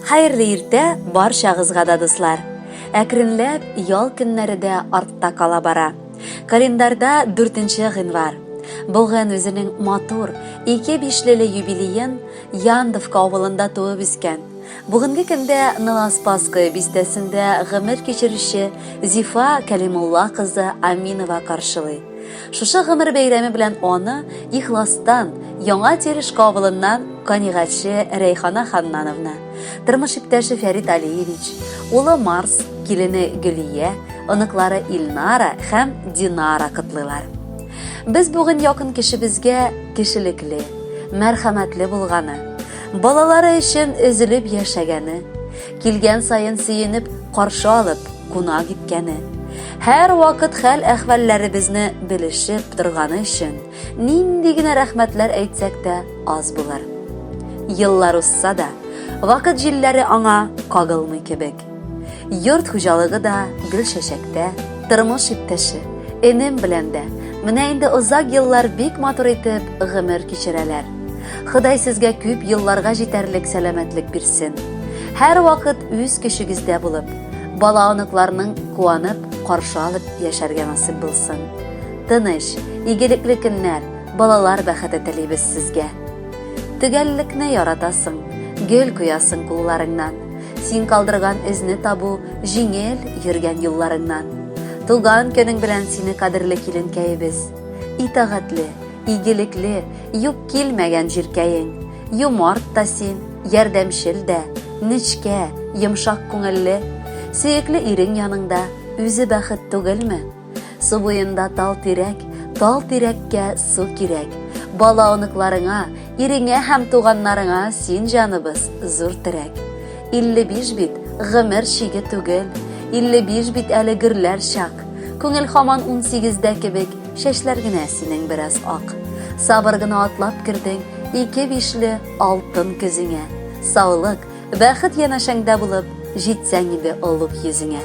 Хәерле иртә барчагызга да, дуслар. Әкренләп ял көннәре дә артта кала бара. Календарьда 4 гыйнвар. Бүген үзенең матур, ике бишлеле юбилеен Яндовка авылында туып үскән, бүгенге көндә Новоспасское бистәсендә гомер кичерүче Зифа Кәлимулла кызы Аминова каршылый. Шушы гомер бәйрәме белән аны ихластан Яңа Терешка авылыннан канигатьче Рәйхана Ханнановна, тормыш иптәше Фәрит Алиевич, улы Марс, килене Гөлия, оныклары Илнара һәм Динара котлыйлар. Без бүген якын кешебезгә кешелекле, мәрхәмәтле булганы, балалары өчен өзелеп яшәгәне, килгән саен сөенеп каршы алып, кунак иткәне, һәрвакыт хәл-әхвәлләребезне белешеп торганы өчен нинди генә рәхмәтләр әйтсәк тә аз булыр. Еллар узса да, вакыт җилләре аңа кагылмый кебек. Йорт хуҗалыгы да гөл чәчәктә, тормыш иптәше, энем белән дә менә инде озак еллар бик матур итеп гомер кичерәләр. Ходай сезгә күп елларга җитәрлек сәламәтлек бирсен. Һәрвакыт үз көчегездә булып, бала-оныкларның куанып каршы алып яшәргә насыйп булсын. Тыныч, игелекле көннәр, балалар бәхете телибез сезгә. Төгәллекне яратасың, гөл куясың кулларыңнан. Син калдырган эзне табу җиңел йөргән юлларыңнан. Туган көнең белән сине кадерле киленкәебез. Итагатьле, игелекле, юк килмәгән җиркәең. Юмарт та син, ярдәмчел дә, нечкә, йомшак күңелле. Сөекле ирең яныңда, үзе бәхет түгелме? Су буенда тал тирәк, тал тирәккә су кирәк. Бала оныкларыңа, иреңә һәм туганнарыңа син җаныбыз зур терәк. 55 бит гомер чиге түгел, 55 бит әле гөрләр чак. Күңел һаман 18-дә кебек, чәчләр генә синең бераз ак. Сабыр гына атлап кердең ике бишле алтын көзеңә. Саулык, Бәхет янәшәңдә булып, җитсәң иде олуг йөзеңә.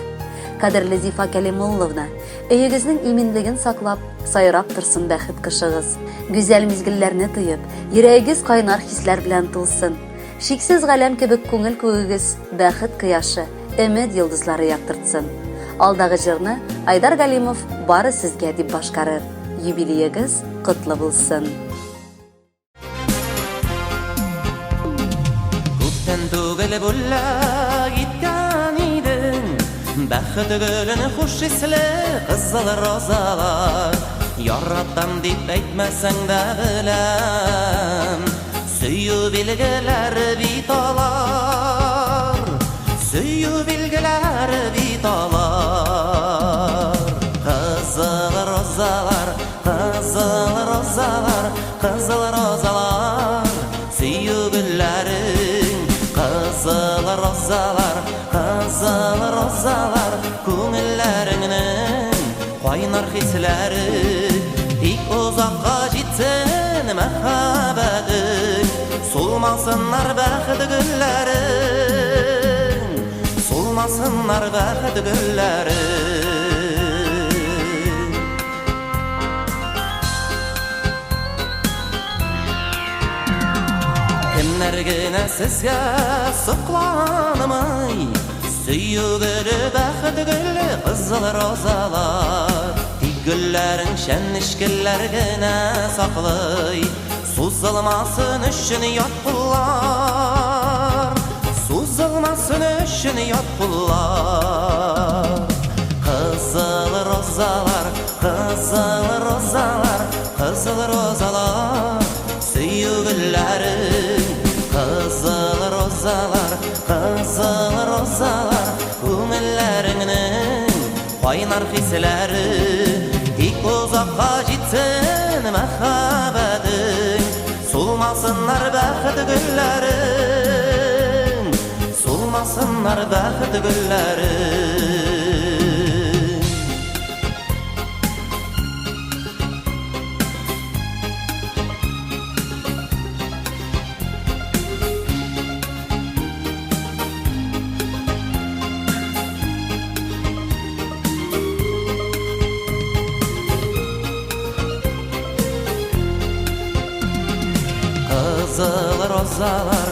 Кадерле Зифа Кәлимулловна, өегезнең иминлеген саклап, сайрап торсын бәхет кошыгыз. Гүзәл мизгелләрне тоеп, йөрәгегез кайнар хисләр белән тулсын. Шиксез галәм кебек күңел күгегез бәхет кояшы, өмет йолдызлары яктыртсын. Алдагы җырны Айдар Галимов бары сезгә дип башкарыр. Юбилеегыз котлы булсын! Күптән түгел бүләк иткән идең Бәхет гөлен хуш исле кызыл розалар. Яратам дип әйтмәсәң дә беләм, Сөю билгеләре бит алар, Сөю билгеләре бит алар. Кызыл розалар, кызыл розалар, Кызыл розалар, сөю гөлләрең, Кызыл розалар, кызыл розалар, Күңелләреңнең кайнар хисләре. Тик озакка җитсен мәхәббәтең, Сулмасыннар бәхет гөлләрең, Сулмасыннар бәхет гөлләрең. Кемнәр генә сезгә сокланмый, Сөю гөле, бәхет гөле, кызыл розалар. Тик гөлләрең чәнечкеләр генә саклый, Сузылмасын өчен ят куллар, Сузылмасын өчен ят куллар. Кызыл розалар, Кызыл розалар, кызыл розалар, сөю гөлләрең. Кызыл розалар, кызыл розалар, күңелләреңнең кайнар хисләре. Тик озакка җитсен мәхәббәтең, сулмасыннар бәхет гөлләрең, сулмасыннар бәхет гөлләрең. Кызыл розалар,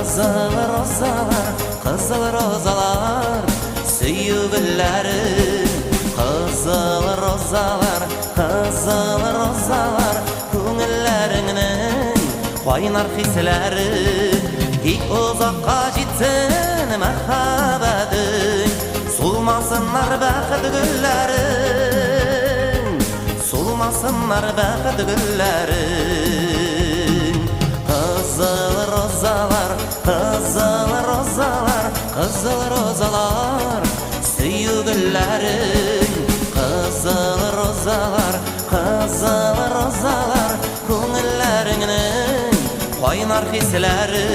Кызыл розалар, кызыл розалар, сөю гөлләре. Кызыл розалар, кызыл розалар, күңелләреңнең кайнар хисләре. Тик озакка җитсен мәхәббәтең, сулмасыннар бәхет гөлләрең, сулмасыннар бәхет гөлләрең. Кызыл розалар, кызыл розалар, кызыл розалар, сөю гөлләрең. Кызыл розалар, кызыл розалар, күңелләреңнең кайнар хисләре.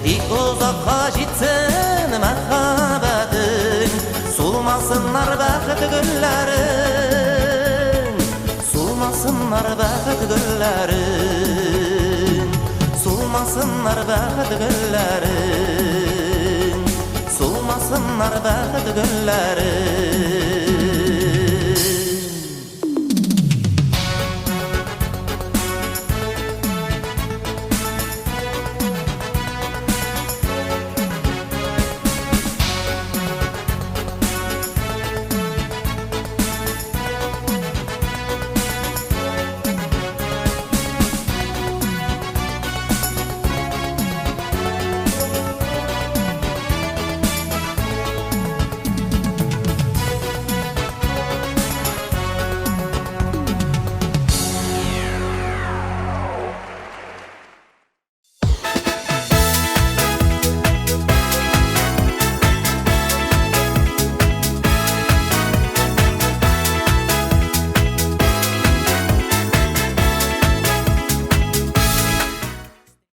Тик озакка җитсен мәхәббәтең, сулмасыннар бәхет гөлләрең, сулмасыннар бәхет гөлләрең, сулмасыннар бәхет гөлләрең, сулмасыннар бәхет гөлләрең.